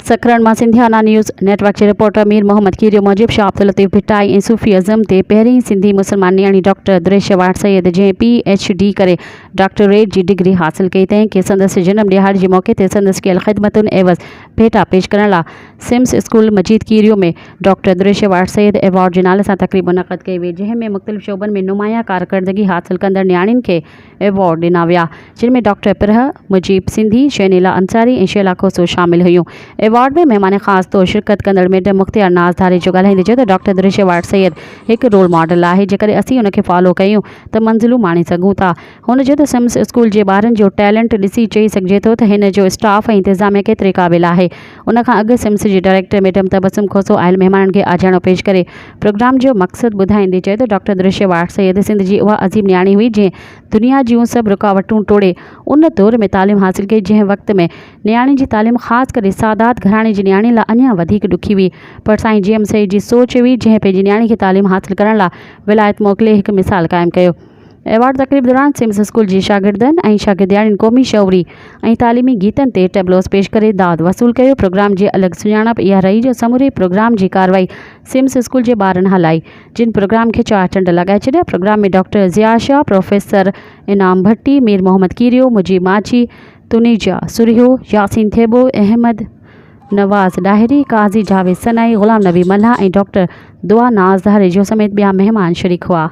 سڪرنڊ مان Sindhiana news net work جي reporter Mir Muhammad Khero موجب شاهه عبداللطيف ڀٽائي ۽ صوفي ازم تي پهرين سنڌي مسلمان نياڻي ڊاڪٽر دريشوار سيد جنهن پي ايڇ ڊي ڪري ڊاڪٽوريٽ جي ڊگري حاصل ڪئي تنهن کي سندس جنم ڏهاڙي جي موقعي تي سندس ڪيل خدمتن عيوض ڀيٽا پيش ڪرڻ لا SIMS school Majeed Kerio ۾ doctor Dureshwar Syed award جي نالي سان تقريب منعقد ڪئي وئي جنهن ۾ مختلف شعبن ۾ نمايان ڪارڪردگي حاصل ڪندڙ نياڻين کي ايوارڊ ڏنا ويا، جن ۾ ڊاڪٽر پرهه مجيب سنڌي، شينيلا انصاري ۽ شيلا کوسو شامل هيون. ايوارڊ ۾ مهمان خاص طور شرڪت ڪندڙ ميڊم مختيار ناز ڌاريجو ڳالهائيندي چيو ته ڊاڪٽر درشيوار سيد هڪ رول ماڊل آهي، جيڪڏهن اسين ان کي فالو ڪيون ته منزلون ماڻي سگهون ٿا. هن چيو ته سمس اسڪول جي ٻارن جو ٽيلنٽ ڏسي چئي سگهجي ٿو ته هن جو اسٽاف ۽ انتظاميه ڪيتري قابل آهي. ان کان اڳ سمس جي ڊائريڪٽر ميڊم تبسم کوسو آيل مهمانن کي آجياڻو پيش ڪري پروگرام جو مقصد ٻڌائيندي چيو ته ڊاڪٽر درشيوار سيد سنڌ جي اها عظيم نياڻي هئي جنهن دنيا جون سڀ رڪاوٽون ٽوڙي ان دور ۾ تعليم حاصل ڪئي جنهن وقت ۾ نياڻين جي تعليم خاص ڪري سادات گهراڻي جي نياڻين لاء اڃا وڌيڪ ڏکي هئي پر سائين جي ايم سيد جي سوچ هئي جنهن پنهنجي نياڻي کي تعليم حاصل ڪرڻ لاء ولايت موڪلي هڪ مثال قائم ڪيو. ايوارڊ تقريب دوران سمس اسڪول جي شاگردن ۽ شاگردياڻين قومي شعوري ۽ تعليمي گيتن تي ٽيبلوز پيش ڪري داد وصول ڪيو. پروگرام جي الڳ سڃاڻپ اها رهي جو سموري پروگرام جي ڪارروائي سمس اسڪول جي ٻارن هلائي، جن پروگرام کي چار چنڊ لڳائي ڇڏيا. Programme ۾ doctor Zia Shah, professor Inam Bhatti, Mir Muhammad Kerio, Mujeeb Majhi, Taneja Sarhio, Yasin Thebo, Ahmed Nawaz Dahri, Qazi Javed Sanai, Ghulam Nabi Mallah ۽ doctor Dua Naz Dharejo سميت ٻيا مهمان شريڪ هئا.